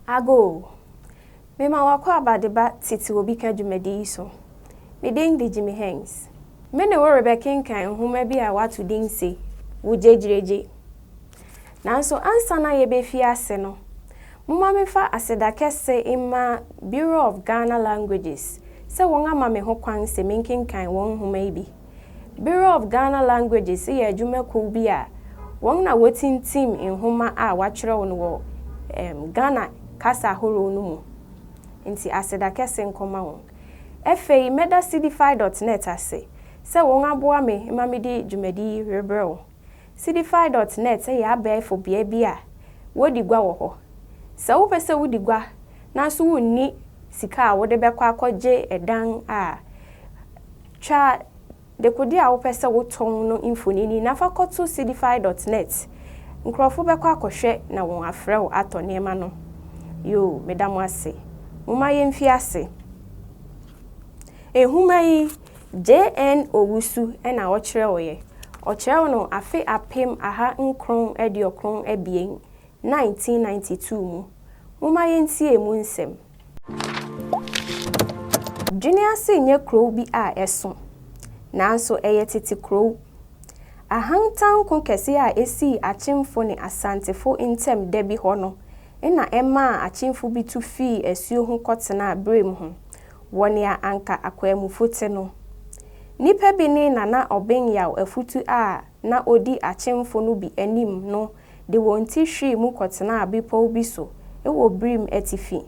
Agoo! Mema w'akwaaba de ba Tete Obi Ka dwumadi yi so. Me din de Jimmy Hengz. Me ne wo rebɛkenkan nhoma bi a wɔato din se Wo Gyegyiregye. Nanso ansa na yebefi ase no, momma memfa aseda kɛse mma Bureau of Ghana Languages sɛ wɔama me ho kwan se menkenkan wɔn nhoma yi bi. Bureau of Ghana Languages yɛ adwumakuw bi a wɔn na wotintim nhoma a wɔakyerɛw no wɔ Ghana kasa ahorow no mu. Enti aseda kɛse nkɔma wɔn. Afei mɛda Sidify dot net ase sɛ wɔaboa me ma mede dwumadi yi rebrɛ wo. Sidify dot net yɛ abɛɛfo bea bi a wodi gua wɔ hɔ. Sɛ wopɛ sɛ wudi gua nanso wunni sika a wode bɛkɔ akɔgye dan a, twa dekode a wopɛ sɛ wotɔn no mfonini na fa kɔto Sidify dot net. Nkurɔfo bɛkɔ akɔhwɛ na wɔafrɛ wo atɔ nneɛma no. Yoo, meda mo ase. Momma yemfi ase. Nhoma yi, JN. Owusu na ɔkyerɛwee. Ɔkyerɛw no afe 1992, 1992 mu. Momma yentie emu nsɛm. Dwenease nyɛ kurow bi a ɛso, nanso ɛyɛ tete kurow. Ahantan ko kɛse a esii Akyemfo ne Asantefo ntam da bi hɔ no na ɛmaa Akyemfo bi tu fii asuo ho kɔtenaa birim ho wɔ nea anka Akwaamufo te no. Nnipa bi ne Nana Ɔben Yaw Afutu a na odi Akyemfo no bi anim no de wɔn ti hwee mu kɔtenaa bepɔw bi so wɔ birim atifi.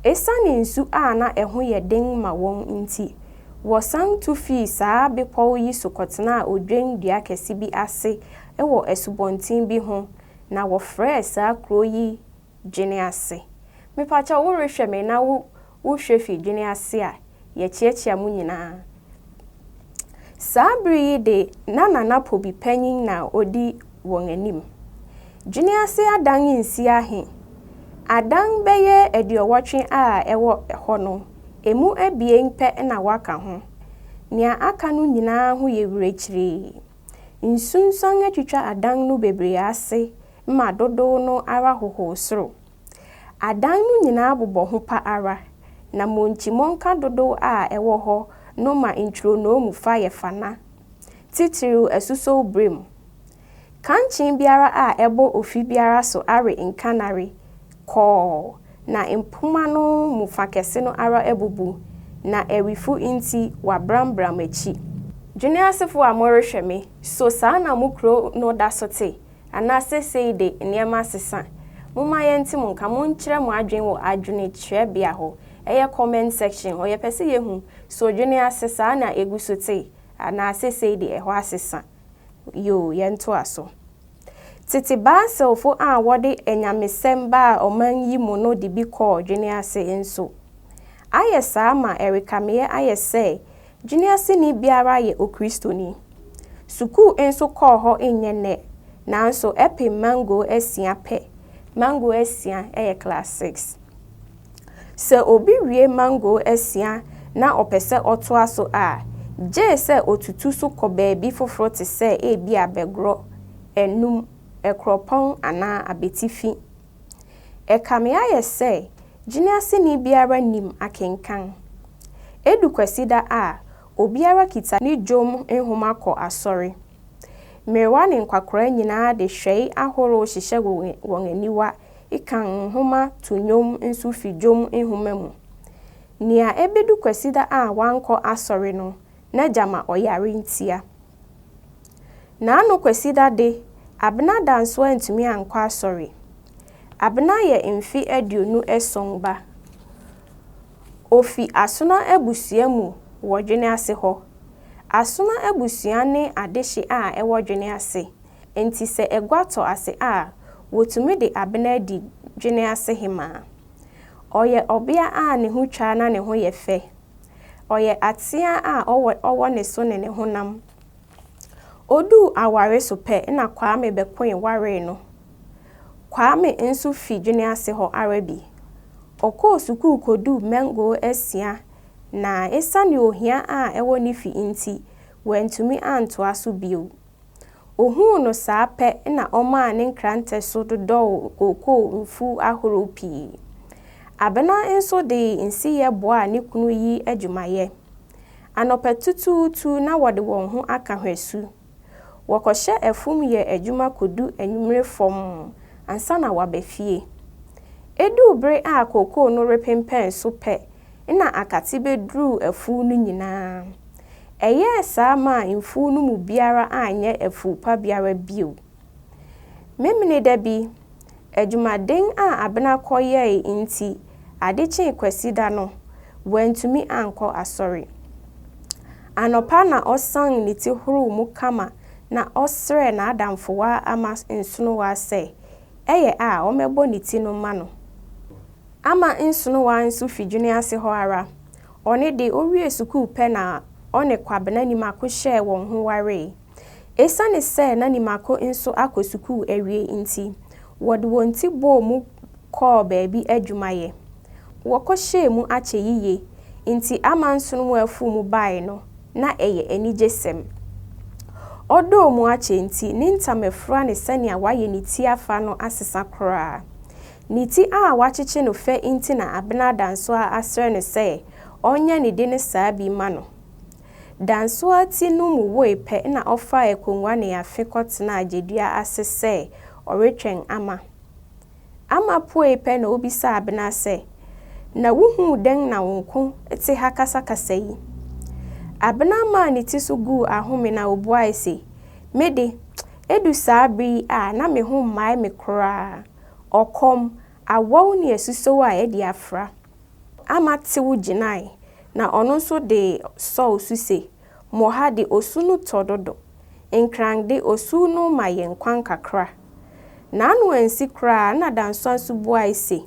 Esiane nsu a na ɛho yɛ den ma wɔn nti, wɔsan tu fii saa bepɔw yi so kɔtenaa odwen dua kɛse bi ase wɔ asubɔnten bi ho na wɔfrɛɛ saa kurow yi Dwene Ase. Mepakyɛw worehwɛ me na wo wohwɛ fi Dwene Ase a, yɛkyeakyea mo nyinaa. Saa bere yi de na Nana Pobi panyin na odi wɔn anim. Dwene Ase adan nsi ahe? Adan bɛyɛ aduɔwɔtwe a ɛwɔ hɔ no, emu abien pɛ na wɔaka ho. Nea aka no nyinaa ho yɛ wirekyirii. Nsunsuan atwitwa adan no bebree ase ma dodow no ara hohow soro. Adan no nyinaa bobɔ ho pa ara, na mmonkyimmɔnka dodow a ɛwɔ hɔ no ma ntwironoo mu fa yɛ fana, titiriw asusow bere mu. Kankyee biara a ɛbɔ ofi biara so awe nkannare kɔɔ, na mpomma no mu fa kɛse no ara abubu, na awifo nti wɔabrambram akyi. Dweneasefo a morehwɛ me, so saa na mo kurow no da so te? Anaa seesei de nneɛma asesa? Momma yɛnte mo nka, monkyerɛ mo adwene wɔ adwenekyerɛbea hɔ, ɛyɛ comment section hɔ. Yɛpɛ sɛ yɛhu, so dwene ase saa na ɛgu so te? Anaa seesei de ɛhɔ asesa? Yoo, yɛntoa so. Tete Baselfo a wɔde anyamesɛm baa ɔman yi mu no de bi kɔɔ dwene ase nso. Ayɛ saa ma ɛrekameɛ ayɛ sɛ Dweneaseni biara yɛ Okristoni. Sukuu nso kɔɔ hɔ nyɛ nnɛ, nanso ɛpem mango asia pɛ. Mango asia yɛ class six. Sɛ obi wie mango asia na ɔpɛ sɛ ɔtoa so a, gyee sɛ otutu so kɔ baabi foforo te sɛ ebia Bɛgorɔ, Anum, Ɛkorɔpɔn anaa Abetifi. Ɛkame ayɛ sɛ Gyeneaseni biara nim akenkan. Edu Kwasida a, obiara kita ne dwom nhoma kɔ asɔre. Mmerewa ne nkwakoraa nyinaa de hwɛe ahorow hyehyɛ wɔn aniwa kan nhoma to nnwom nso fi dwom nhoma mu. Nea ebedu Kwasida a wankɔ asɔre no, na gyama ɔyare ntia. N'ano Kwasida de, Abena Danso antumi ankɔ asɔre. Abena yɛ mfe 27 ba. Ofi Asona abusua mu wɔ Dwenease hɔ. Asona abusua ne adehye a ɛwɔ Dwenease, enti sɛ agua tɔ ase a, wotumi de Abena di Dwenease hemaa. Ɔyɛ ɔbea a ne ho twa na ne ho yɛ fɛ. Ɔyɛ atea a ɔwɔ ɔwɔ ne so ne ne honam. Oduu aware so pɛ na Kwame bɛkoe waree no. Kwame nso fi Dwenease hɔ ara bi. Ɔkɔɔ sukuu koduu Mɛngo asia na esiane ohia a ɛwɔ ne fi nti, wantumi antoa so bio. Ohuu no saa pɛ na ɔmaa ne nkrantɛ so dodɔw kookoo mfuw ahorow pii. Abena nso de nsiyɛ boaa ne kunu yi adwumayɛ. Anɔpatutuutu na wɔde wɔn ho aka hwɛsu. Wɔkɔhyɛ afum yɛ adwuma kodu anwummere fɔmm ansa na wɔaba fie. Eduu bere a kookoo no repempɛn so pɛ na akate beduruu afuw no nyinaa. Ɛyɛɛ saa maa mfuw no mu biara anyɛ afuw pa biara bio. Memeneda bi, adwumaden a Abena kɔyɛe nti, ade kyee Kwasida no, wantumi ankɔ asɔre. Anɔpa na ɔsan ne ti horow mu kama na ɔsrɛɛ n'adamfowaa Ama Nsonowa sɛ ɛyɛ a ɔmmɛbɔ ne ti no mma no. Ama Nsonowa nso fi Dwenease hɔ ara. Ɔno de, owiee sukuu pɛ na ɔne Kwabena Nimako hyɛɛ wɔn ho waree. Esiane sɛ na Nimako nso akɔ sukuu awie nti, wɔde wɔn ti bɔɔ mu kɔɔ baabi adwumayɛ. Wɔkɔhyɛɛ mu akyɛ yiye, enti ama nsonomu afuw mu bae no, na ɛyɛ anigyesɛm. Ɔdɔɔ mu akyɛ nti, ne ntamafura ne sɛnea wayɛ ne ti afa no asesa koraa. Ne ti a wakyekye no fɛ nti na Abena Dansoah asrɛ no sɛ ɔnyɛ ne de no saa bi mma no. Dansoah ti no mu woe pɛ na ɔfaa akongua ne afe kɔtenaa gyedua ase sɛ ɔretwɛn Ama. Ama puei pɛ na obisaa Abena sɛ, Na wuhuu dɛn na wo nko te ha kasakasa yi? Abena maa ne ti so guu ahome na obuae se, Me de, edu saa bere yi a na me ho mmae me koraa. Ɔkɔm, awɔw ne asusow a adi afra. Ama tew gyinae, na ɔno nso de sɔw so se, Mo ha de osu no tɔ dodo. Nkran de osu no ma yɛn kwan kakra. N'ano ansi koraa na Dansoa nso buae se,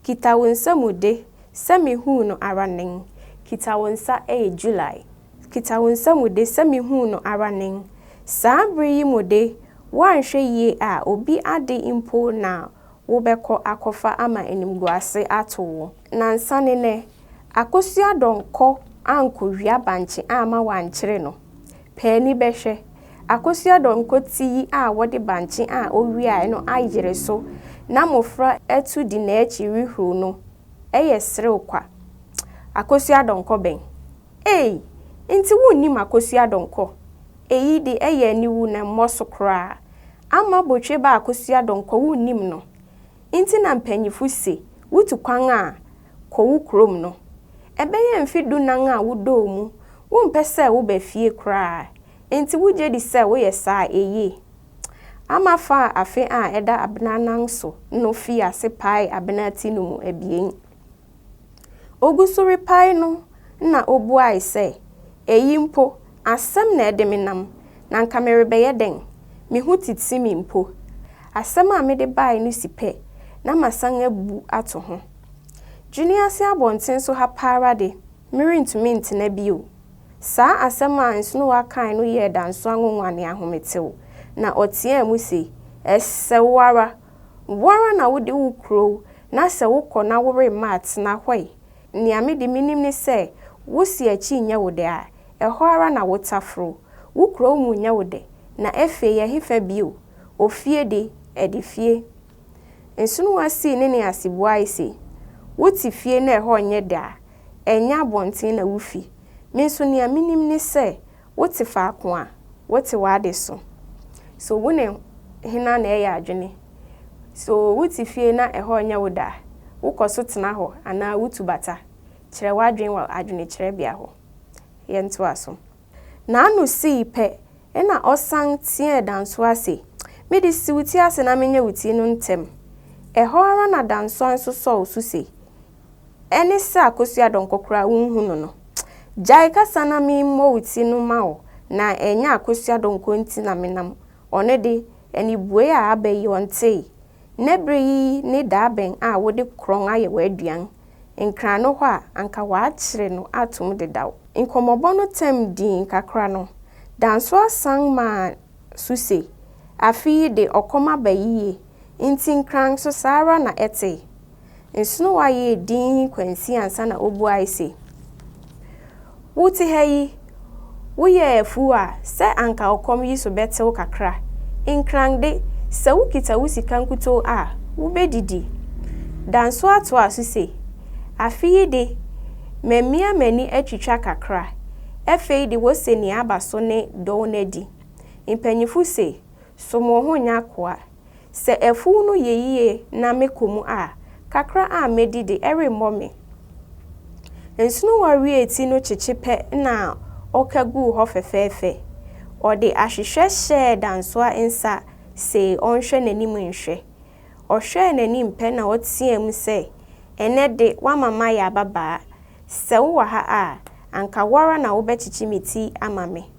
Kita wo nsa mu de, sɛ mihuu no ara nen. Kita wo nsa ɛyɛ July. Kita wo nsa mu de, sɛ mihuu no ara nen. Saa bere yi mu de, woanhwɛ yie a, obi ade mpo na wobɛkɔ akɔfa ama animguase ato wo. Nansa ne nnɛ, Akosua Donkor ankowia bankye amma wɔankyere no. Paani bɛhwɛ. Akosua Donkor ti yi a wɔde bankye a owiae no ayere so na mmofra atu di n'akyi rehuruw no, ɛyɛ serew kwa. Akosua Donkor bɛn? Ei! Enti wunnim Akosua Donkor? Eyi de, ɛyɛ aniwu na ɛmmɔ so koraa. Ama Botwe ba Akosua Donkor wunnim no? Nti na mpanyimfo se, wutu kwan a, kɔ wo kurom no. Ɛbɛyɛ mfe dunan a wodɔɔ mu, wompɛ sɛ woba fie koraa. Enti wugye di sɛ woyɛ saa a, eye? Ama faa afe a ɛda Abena nan so no fii ase paee Abena ti no mu abien. Ogu so repae no na obuae sɛ, Eyi mpo, asɛm na ɛde me nam, na anka merebɛyɛ dɛn? Me ho titi me mpo. Asɛm a mede bae no si pɛ, na masan abu ato ho. Dwene ase abɔnten so ha pa ara de, merentumi ntena bio. Saa asɛm a Nsonowa kae no yɛɛ Dansoa nwonwa ne ahometew, na ɔteɛɛ mu se, Ɛsɛ wo ara! Wo ara na wode wo kurow, na sɛ wokɔ na woremma atena hɔ ɛ. Nea me de minim ne sɛ, wo se akyi nyɛ wo dɛ a, ɛhɔ ara na wotaforo. Wo kurow mu nyɛ wo dɛ, na afei ɛhefa bio? Ofie de, ɛde fie. Nsonowa sii ne nne ase buae se, Wote fie na ɛhɔ nyɛ dɛ a, ɛnyɛ abɔnten na wufi. Me nso nea minim ne sɛ, wote faako a, wote w'ade so. So wo ne hena na ɛyɛ adwene? So wote fie na ɛhɔ nyɛ wo dɛ a, wokɔ so tena hɔ anaa wutu bata? Kyerɛ w'adwene wɔ adwenekyerɛbea hɔ. Yɛntoa so. N'ano sii pɛ, ɛnna ɔsan teɛɛ Dansoa se, Me de, si wo ti ase na menyɛ wo ti no ntɛm. Ɛhɔ ara na Dansoa nso sɔw so se, Ɛne sɛ Akosua Donkor koraa wunhu no no. Gyae kasa na memmɔ wo ti no mma wo, na ɛnyɛ Akosua Donkor nti na menam. Ɔno de, anibuei a aba yi ɔntee. Nnɛ bere yi ne daabɛn a wode korɔn ayɛ w'aduan. Nkran no hɔ a, anka wɔakyere no atom dedaw. Nkɔmmɔbɔ no tɛm dii kakra no, Dansoa san maa so se, Afe yi de ɔkɔm aba yiye, nti Nkran nso saa ara na ɛte. Nsonowa yɛɛ dinn kwansi ansa na obuae se, Wote ha yi, woyɛɛ afuw a, sɛ anka ɔkɔm yi so bɛtew kakra. Nkran de, sɛ wokita wo sika nkutoo a, wubedidi. Dansoa toaa so se, Afe yi de, mamia m'ani atwitwa kakra. Afei de wose nea aba so ne dɔw no adi. Mpanyimfo se, som wo ho nyɛ akoa. Sɛ afuw no yɛ yiye na mekɔ mu a, kakra a medi de, ɛremmɔ me. Nsonowa wiee ti no kyekye pɛ na ɔka guu hɔ fɛfɛɛfɛ. Ɔde ahwehwɛ hyɛɛ Dansoa nsa see ɔnhwɛ n'anim nhwɛ. Ɔhwɛɛ n'anim pɛ na ɔteɛɛm sɛ, Ɛnnɛ de, woama mayɛ ababaa. Sɛ wowɔ ha a, anka wo ara na wobɛkyekye me ti ama me.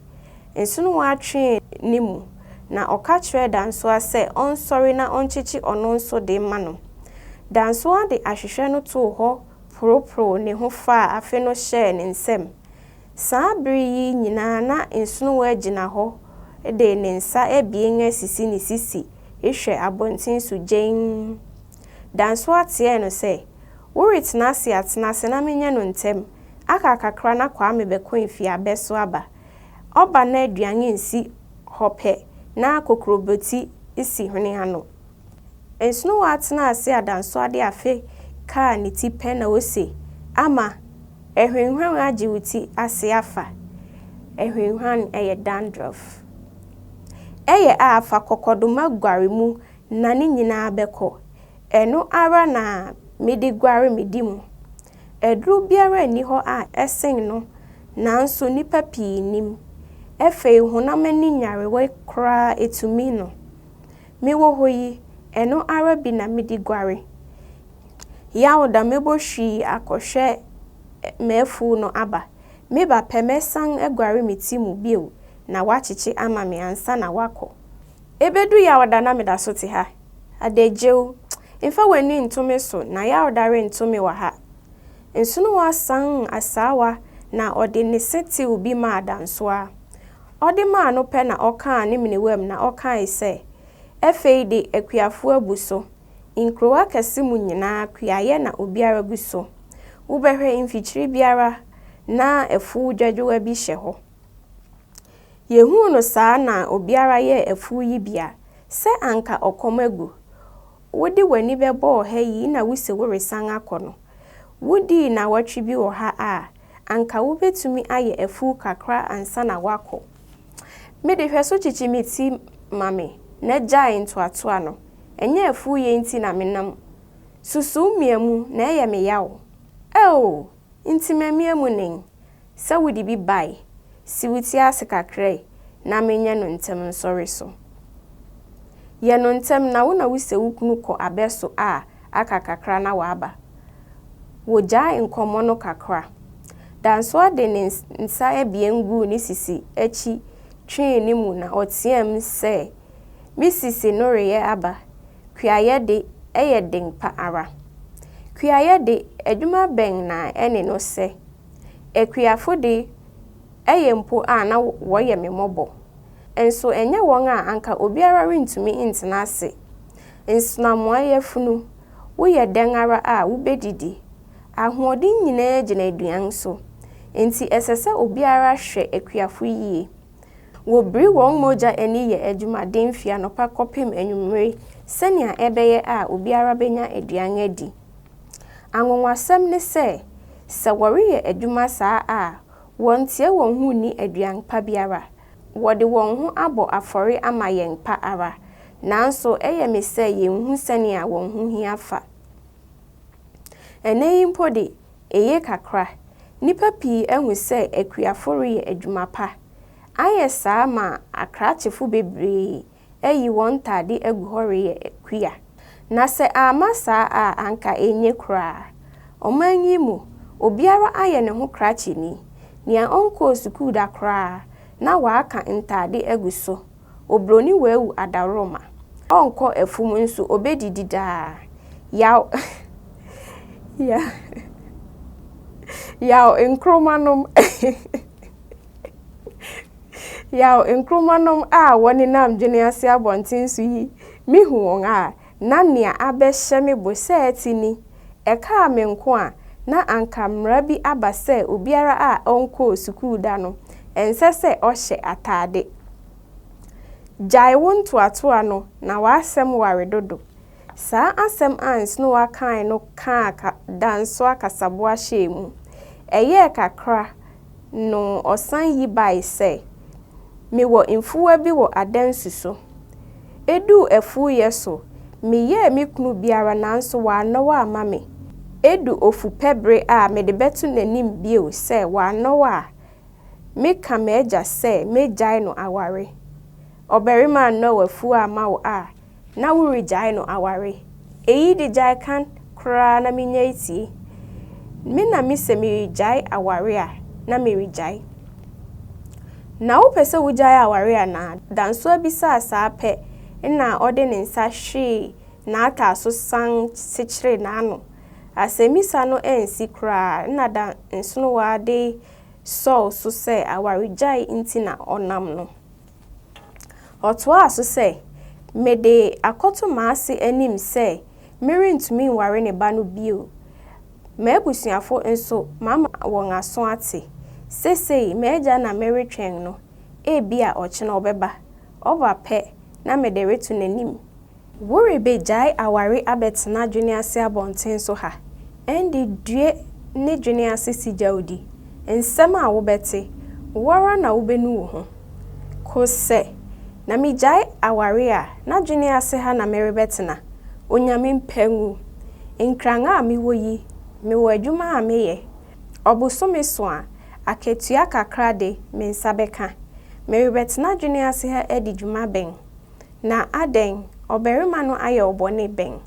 Nsonowa twee ne mu, na ɔka kyerɛɛ Dansoa sɛ ɔnsɔre na ɔnkyekye ɔno nso de mma no. Dansoa de ahwehwɛ no too hɔ poroporow ne ho faa afe no hyɛɛ ne nsam. Saa bere yi nyinaa na Nsonowa gyina hɔ de ne nsa abien asisi ne sisi rehwɛ abɔnten so gyenn. Dansoa teɛɛ no sɛ, Woretena ase a, tena ase na menyɛ no ntɛm. Aka kakra na Kwame bɛko afi abɛ so aba. Ɔba na aduan nsi hɔ pɛ na kokurobeti si hwene ano. Nsonowa tenaa ase adansoa de afe kaa ne ti pɛ na ose, Ama, ahwinhwan agye wo ti ase afa. Ahwinhwan yɛ dandruff. Ɛyɛ a fa kɔkɔdoma guare mu na ne nyinaa bɛkɔ. Ɛno ara na mede guare me di mu. Aduru biara nni hɔ a ɛsen no nanso nnipa pii nnim. Afei honam ani nyarewa koraa etumi no. Mewɔ hɔ yi, ɛno ara bi na mede guare. Yawda mɛbɔ hwii akɔhwɛ m'afuw no aba. Meba pɛ mɛsan aguare me ti mu bio na woakyekye ama me ansa na woakɔ. Ebedu Yawda na meda so te ha. Adagyew, mfa w'ani nto me so na Yawda rento me wɔ ha. Nsonowa san asaawa na ɔde ne se tew bi maa Dansoaa. Ɔde maa no pɛ na ɔkaa ne menewam na ɔkae sɛ, Afei de akuafo abu so. Nkurow akɛse mu nyinaa kuayɛ na obiara gu so. Wobɛhwɛ mfikyiri biara na afuw dwadwowa bi hyɛ hɔ. Yehuu no saa na obiara yɛɛ afuw yi bi a, sɛ anka ɔkɔm agu. Wode w'ani bɛbɔɔ ha yi na wuse woresan akɔ no. Wudii nnawɔtwe bi wɔ ha a, anka wubetumi ayɛ afuw kakra ansa na woakɔ. Me de, hwɛ so kyekye me ti ma me na gyae ntoatoa no. Ɛnyɛ afuw yɛ nti na menam. Susuw mia mu na ɛyɛ me yaw. Ao! Nti mamia mu nen? Sɛ wode bi bae, si wo ti ase kakra yi na menyɛ no ntɛm nsɔre so. Yɛ no ntɛm na wo na wuse wo kunu kɔ abɛ so a aka kakra na waba. Wogyae nkɔmmɔ no kakra. Dansoa de ne nsa abien guu ne sisi akyi twee ne mu na ɔteɛɛm sɛ, Me sisi no reyɛ aba. Kuayɛ de, ɛyɛ den pa ara. Kuayɛ de, adwuma bɛn na ɛne no sɛ? Akuafo de, ɛyɛ mpo a na wɔyɛ me mmɔbɔ. Nso ɛnyɛ wɔn a anka obiara rentumi ntena ase. Nsenamoa yafunu, woyɛ dɛn ara a, wubedidi. Ahoɔden nyinaa gyina aduan so. Enti ɛsɛ sɛ obiara hwɛ akuafo yiye. Wobiri wɔn mogya ani yɛ adwumaden fi anɔpa kɔpem anwummere sɛnea ɛbɛyɛ a obiara benya aduan adi. Anwonwasɛm ne sɛ, sɛ wɔreyɛ adwuma saa a, wɔnteɛ wɔn ho nni aduan pa biara. Wɔde wɔn ho abɔ afɔre ama yɛn pa ara, nanso ɛyɛ me sɛ yenhu sɛnea wɔn ho hia fa. Ɛnnɛ yi mpo de, eye kakra. Nnipa pii ahu sɛ akuafo reyɛ adwuma pa. Ayɛ saa ma akrakyefo bebree ayi wɔn ntade agu hɔ reyɛ kua. Na sɛ amma saa a, anka enye koraa. Ɔman yi mu, obiara ayɛ ne ho krakyeni. Nea ɔnkɔɔ sukuu da koraa na waka ntade agu so. Oburoni wawu adaworoma. Ɔnkɔ afum nso obedidi daa. Yaw Yaw nkromanom Yaw nkromanom a wɔnenam Dwenease abɔnten so yi, mihu wɔn a, na nea abɛhyɛ me bo sɛɛ te ni. Ɛkaa me nko a, na anka mmara bi aba sɛ obiara a ɔnkɔɔ sukuu da no, ɛnsɛ sɛ ɔhyɛ atade. Gyae wo ntoatoa no na w'asɛm ware dodo. Saa asɛm a Nsonowa kae no kaa Dansoa kasaboa hyɛɛ mu. Ɛyɛɛ kakra no ɔsan yi bae sɛ, Mewɔ mfuwa bi wɔ adansu so. Eduu afuwyɛ so, meyɛɛ me kunu biara nanso wannɔw amma me. Edu ofupɛ bere a mede bɛto n'anim bio sɛ wannɔw a, meka m'agya sɛ megyae no aware. Ɔbarima annɔw afuw amma wo a, na woregyae no aware. Eyi de gyae ka koraa na minnyae tie. Me na mise meregyae aware a, na meregyae. Na wopɛ sɛ wugyae aware anaa? Dansoa bisaa saa pɛ na ɔde ne nsa hwee n'ataaso san kyekyeree n'ano. Asɛmmisa no ansi koraa na Dansoa de sɔw so sɛ awaregyae nti na ɔnam no. Ɔtoaa so sɛ, Mede akɔto m'ase anim sɛ merentumi nware ne ba no bio. M'abusuafo nso, mama wɔn aso ate. Seesei m'agya na meretwɛn no, ebia ɔkyena ɔbɛba. Ɔba pɛ na mede reto n'anim. Worebegyae aware abɛtena Dwenease abɔnten so ha? Ɛnde due ne Dwenease sigyawdi. Nsɛm a wobɛte, wo ara na wubenu wo ho. Kosɛ, na migyae aware a, na Dwenease ha na merebɛtena? Onyame mpa ngu. Nkran a mewɔ yi, mewɔ adwuma a meyɛ. Ɔbosome so a, akatua kakra de, me nsa bɛka. Merebɛtena Dwenease ha adi dwuma bɛn? Na adɛn, ɔbarima no ayɛ wo bɔne bɛn?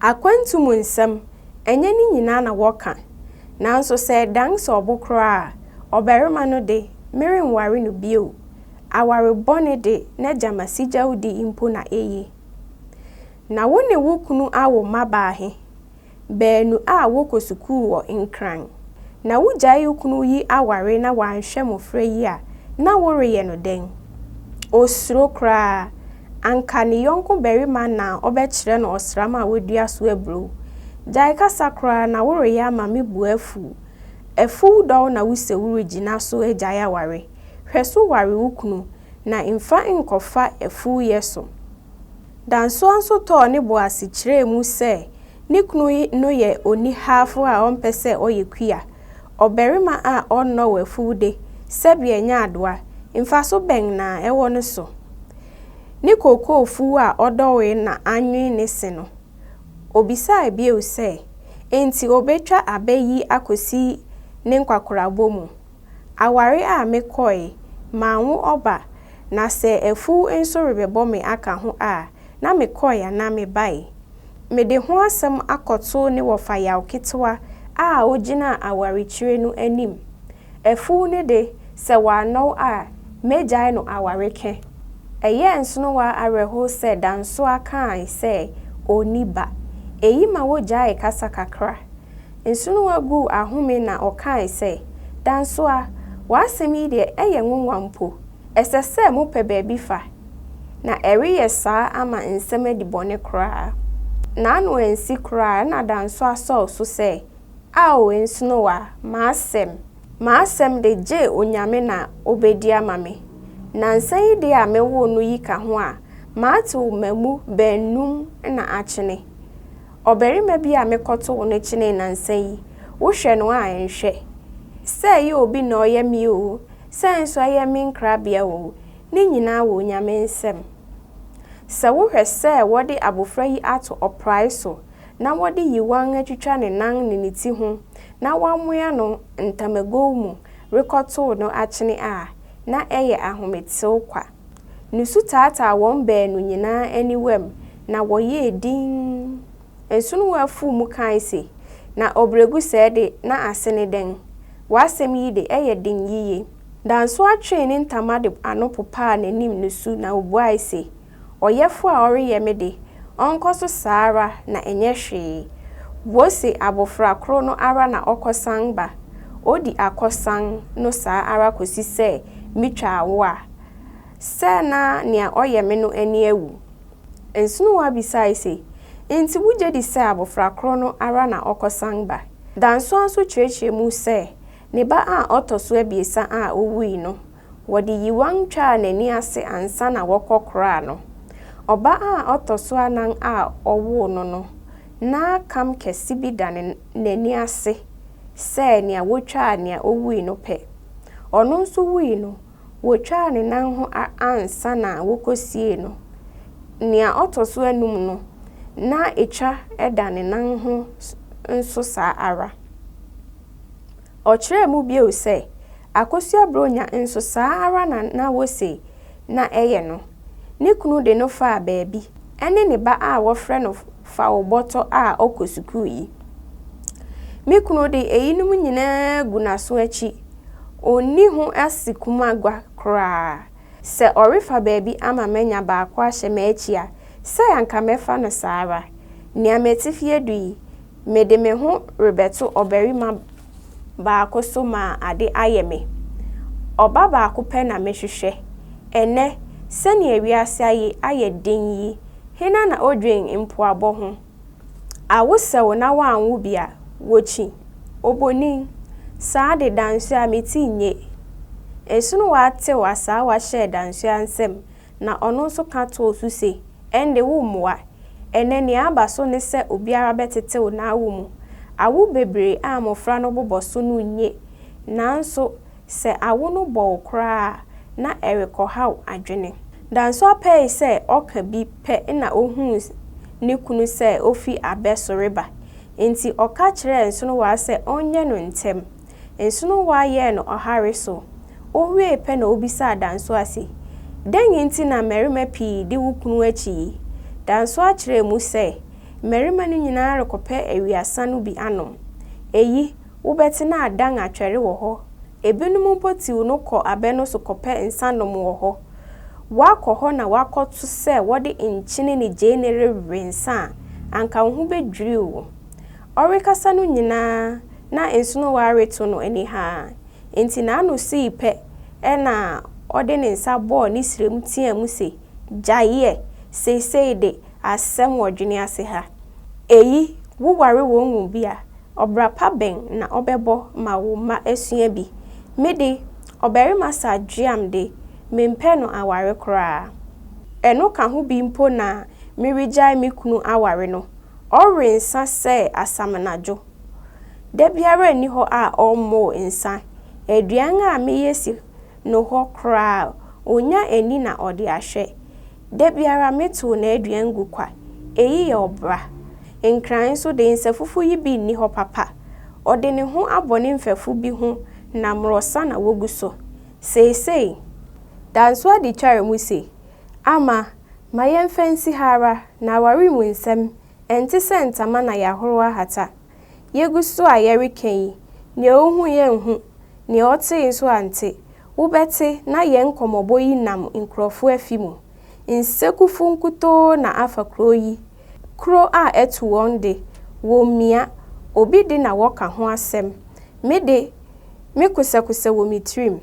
Akwantu mu nsɛm, ɛnyɛ ne nyinaa na wɔka. Nanso sɛ ɛdan sɛ ɔbo koraa a, ɔbarima no de, merenware no bio. Aware bɔne de, na gyama sigyawdi mpo na eye. Na wo ne wo kunu awo mma baahe? Baanu a wɔkɔ sukuu wɔ Nkran. Na wugyae wo kunu yi aware na wanhwɛ mmofra yi a, na woreyɛ no dɛn? Osuro koraa. Anka ne yɔnko barima na ɔbɛkyerɛ no ɔsram a wɔadua so aburow. Gyae kasa koraa na woreyɛ ama me bo afuw. Afuw dɔw na wuse woregyina so agyae aware. Hwɛ so ware wo kunu, na mfa nkɔfa afuwyɛ so. Dansoa nso tɔɔ ne bo ase kyerɛɛ mu sɛ ne kunu no yɛ onihafo a ɔmpɛ sɛ ɔyɛ kua. Ɔbarima a ɔnnɔw afuw de, sɛbe ɛnyɛ adowa, mfaso bɛn na ɛwɔ no so? Ne kookoofuw a ɔdɔwee na anwen ne se no. Obisaa bio sɛ, enti obetwa aba yi akosi ne nkwakorabɔ mu? Aware a mekɔe, manwo ɔba, na sɛ afuw nso rebɛbɔ me aka ho a, na mekɔe anaa mebae. Mede ho asɛm akɔto ne wɔfa yaw ketewa a ogyina awarekyire no anim. Afuw no de, sɛ wannɔw a, megyae no aware ke. Ɛyɛɛ Nsonowa awerɛhow sɛ Dansoa kae sɛ onni ba. Eyi ma wogyaee kasa kakra. Nsonowa guu ahome na ɔkae sɛ, Dansoa, w'asɛm yi deɛ ɛyɛ nwonwa mpo. Ɛsɛ sɛ mopɛ baabi fa. Na ɛreyɛ saa ama nsɛm adi bɔne koraa. N'ano ansi koraa na Dansoa sɔɔ so sɛ, Ao Nsonowa, m'asɛm. M'asɛm de gye Onyame na obedi ama me. Nnansa yi de a mewoo no yi ka ho a, matew m'amu baanum na akyene. Ɔbarima bi a mekɔtoo no kyenee nnansa yi, wohwɛ no a ɛnhwɛ. Sɛ ɛyɛ obi na ɔyɛ me oo, sɛ nso ɛyɛ me nkrabea oo, ne nyinaa wɔ Onyame nsam. Sɛ wohwɛ sɛ wɔde abofra yi ato ɔprae so na wɔde yiwan atwitwa ne nan ne ne ti ho na wɔamoa no ntamagow mu rekɔtow no akyene a, na ɛyɛ ahometew kwa. Nusu taataa wɔn baanu nyinaa aniwam na wɔyɛɛ dinn. Nsonowa fuu mu kae se, Na ɔbrɛgu sɛɛ de, na ase ne dɛn? W'asɛm yi de, ɛyɛ den yiye. Dansoa twee ne ntama de ano popaa n'anim nusu na obuae se, Ɔyɛfo a ɔreyɛ me de, ɔnkɔ so saa ara na ɛnyɛ hwee. Wose abofra koro no ara na ɔkɔsan ba. Odi akɔsan no saa ara kosi sɛ mitwa awo a. Sɛ na nea ɔyɛ me no ani awu. Nsonowa bisae se, Enti wugye di sɛ abofra koro no ara na ɔkɔsan ba? Dansoa nso kyerɛkyerɛ mu sɛ ne ba a ɔtɔ so abiɛsa a owui no, wɔde yiwan twaa n'ani ase ansa na wɔkɔkoraa no. Ɔba a ɔtɔ so anan a ɔwoo no no, na kam kɛse bi da n'ani ase sɛ nea wotwaa nea owui no pɛ. Ɔno nso wui no, wotwaa ne nan ho ansa na wokosiee no. Nea ɔtɔ so anum no, na etwa da ne nan ho nso saa ara. Ɔkyerɛɛ mu bio sɛ, Akosua Buronya nso saa ara na na wose na ɛyɛ no. Ne kunu de no faa baabi, ɛne ne ba a wɔfrɛ no Fawobɔtɔ a ɔkɔ sukuu yi. Me kunu de eyinom nyinaa gu n'aso akyi. Onni ho asekumagua koraa. Sɛ ɔrefa baabi ama manya baako ahyɛ m'akyi a, sɛ anka mɛfa no saa ara. Nea m'atifi adu yi, mede me ho rebɛto ɔbarima baako so ma ade ayɛ me. Ɔba baako pɛ na mehwehwɛ. Ɛnnɛ, sɛnea wiase ayi ayɛ den yi, hena na odwen mpoabɔ ho? Awo sɛ wo na woanwo bi a, wokyi. Obonin, saa de Dansoa me ti nnye. Nsonowa tew asaawa hyɛɛ Dansoa nsam na ɔno nso ka too so se, Ɛnde wommoa. Ɛnnɛ nea aba so ne sɛ obiara bɛtetew n'awo mu. Awo bebree a mmofra no bobɔ so no nnye. Nanso sɛ awo no bɔ wo koraa a, na ɛrekɔhaw adwene. Dansoa pɛe sɛ ɔka bi pɛ na ohuu ne kunu sɛ ofi abɛ so reba. Enti ɔka kyerɛɛ Nsonowaa sɛ ɔnyɛ no ntɛm. Nsonowaa yɛɛ no ɔhare so. Owiei pɛ na obisaa Dansoa se, Dɛn nti na mmarima pii di wo kunu akyi yi? Dansoa kyerɛɛ mu sɛ, Mmarima no nyinaa rekɔpɛ awiasa no bi anom. Eyi, wobɛte na adan atwɛre wɔ hɔ. Ebinom mpo tiw no kɔ abɛ no so kɔpɛ nsa nom wɔ hɔ. Woakɔ hɔ na woakɔto sɛ wɔde nkyene ne gyeene rewe nsa a, anka wo ho bedwiriw wo. Ɔrekasa no nyinaa, na nsonowa reto no anihaa. Enti n'ano sii pɛ na ɔde ne nsa bɔɔ ne srɛ mu teɛɛ mu se, Gyae ɛ! Seesei de, asɛm wɔ dwene ase ha. Eyi, woware wɔn mu bi a, ɔbra pa bɛn na ɔbɛbɔ ma wo mma asua bi? Me de, ɔbarima sadweam de, mempɛ no aware koraa. Ɛno ka ho bi mpo na meregyae me kunu aware no. Ɔwe nsa sɛ asamenadwo. Da biara nni hɔ a ɔmmow nsa. Aduan a meyɛ si no hɔ koraa a, onnya ani na ɔde ahwɛ. Da biara metow n'aduan gu kwa. Eyi yɛ ɔbra. Nkran nso de, nsafufu yi bi nni hɔ papa. Ɔde ne ho abɔ ne mfɛfo bi ho na mmorɔsa na wogu so. Seesei. Dansoa de tware mu se, Ama, ma yɛmfa nsi ha ara, na aware mu nsɛm, ɛnte sɛ ntama na yɛahorow ahata. Yegu so a yɛreka yi, nea ohui anhu, nea ɔtee nso ante. Wobɛte na yɛn nkɔmmɔbɔ yi nam nkurɔfo afi mu. Nsekufo nkutoo na afa kurow yi. Kuro a ɛto wɔn de, wɔmmia, obi de na wɔka ho asɛm. Me de, me kosɛkosɛ wɔ me tirim.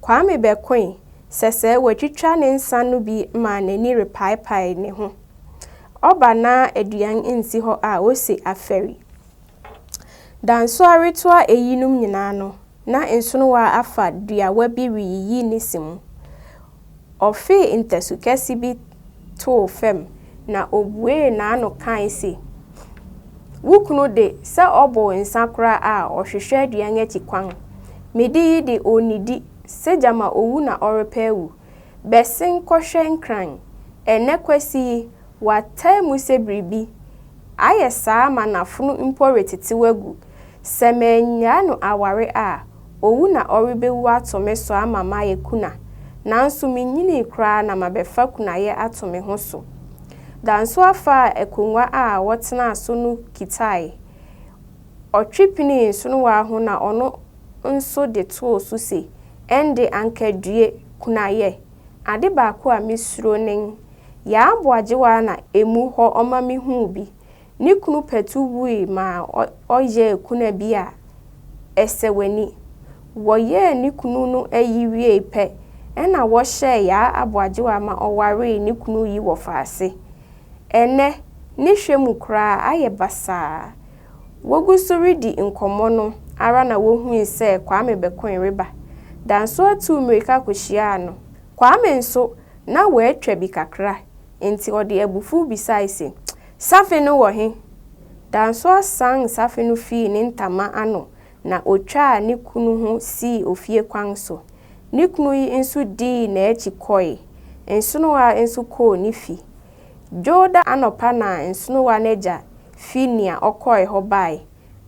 Kwame bɛkoe, sɛsɛɛ watwitwa ne nsa no bi ma n'ani repaepae ne ho. Ɔba na aduan nsi hɔ a, ose afɛre. Dansoa retoa eyinom nyinaa no, na nsonowa afa duawa bi reyiyi ne se mu. Ɔfee ntasu kɛse bi too fam, na obuee n'ano kae se, Wo kunu de, sɛ ɔbow nsa koraa a, ɔhwehwɛ aduan akyi kwan. Me de yi de, onnidi, sɛ gyama owu na ɔrepɛ awu. Bɛsen kɔhwɛ Nkran. Ɛnnɛ Kwasi yi, wataa mu sɛ biribi. Ayɛ saa ma n'afono mpo retetew agu. Sɛ mannyaa no aware a, owu na ɔrebewu ato me so ama mayɛ kuna. Nanso minnyinii koraa na mabɛfa kunayɛ ato me ho so. Dansoa faa akongua a wɔtenaa so no kitae. Ɔtwe pinii nsonowa ho na ɔno nso de too so se, Ɛnde anka due, kunayɛ. Ade baako a misuro nen. Yaa Aboagyewa na emu hɔ ɔma mihuu bi. Ne kunu patu wui maa ɔyɛɛ kuna bi a ɛsɛ w'ani. Wɔyɛɛ ne kunu no ayi wiei pɛ ɛna wɔhyɛɛ Yaa Aboagyewa ma ɔwaree ne kunu yi wɔ faase. Ɛnnɛ, ne hwɛ mu koraa ayɛ basaa. Wogu so redi nkɔmmɔ no ara na wohui sɛ Kwame Bɛkoe reba. Dansoa tuu mmirika kohyiaa no. Kwame nso, na watwa bi kakra. Enti ɔde abufuw bisae se, Safe no wɔ he? Dansoa san safe no fii ne ntama ano na otwaa ne kunu ho sii ofie kwan so. Ne kunu yi nso dii n'akyi kɔe. Nsonowa nso kɔɔ ne fi. Dwoda anɔpa na Nsonowa n'agya fi nea ɔkɔe hɔ bae.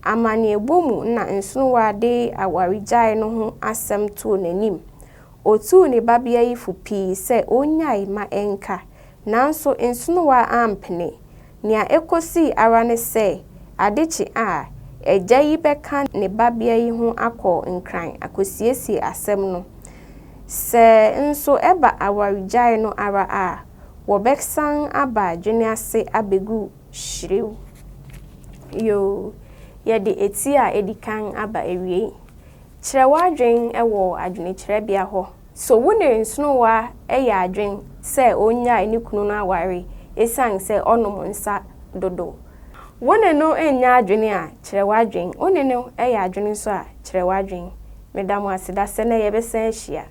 Amanneɛbɔ mu na Nsonowa de awaregyae no ho asɛm too n'anim. Otuu ne babea yi fo pii sɛ onnyae ma ɛnka, nanso Nsonowa ampene. Nea ekosii ara ne sɛ, ade kye a, agya yi bɛka ne babea yi ho akɔ Nkran akosiesie asɛm no. Sɛ nso ɛba awaregyae no ara a, wɔbɛsan aba Dwenease abegu hyirew. Yoo, yɛde eti a edi kan aba awiei. Kyerɛ w'adwene wɔ adwenekyerɛbea hɔ. So wo ne nsonowa yɛ adwene sɛ onnyae ne kunu no aware esiane sɛ ɔnom nsa dodo? Wo ne no nyɛ adwene a, kyerɛ w'adwene. Wo ne no yɛ adwene nso a, kyerɛ w'adwene. Meda mo ase. Dasɛ nnɛ yɛbɛsan ahyia.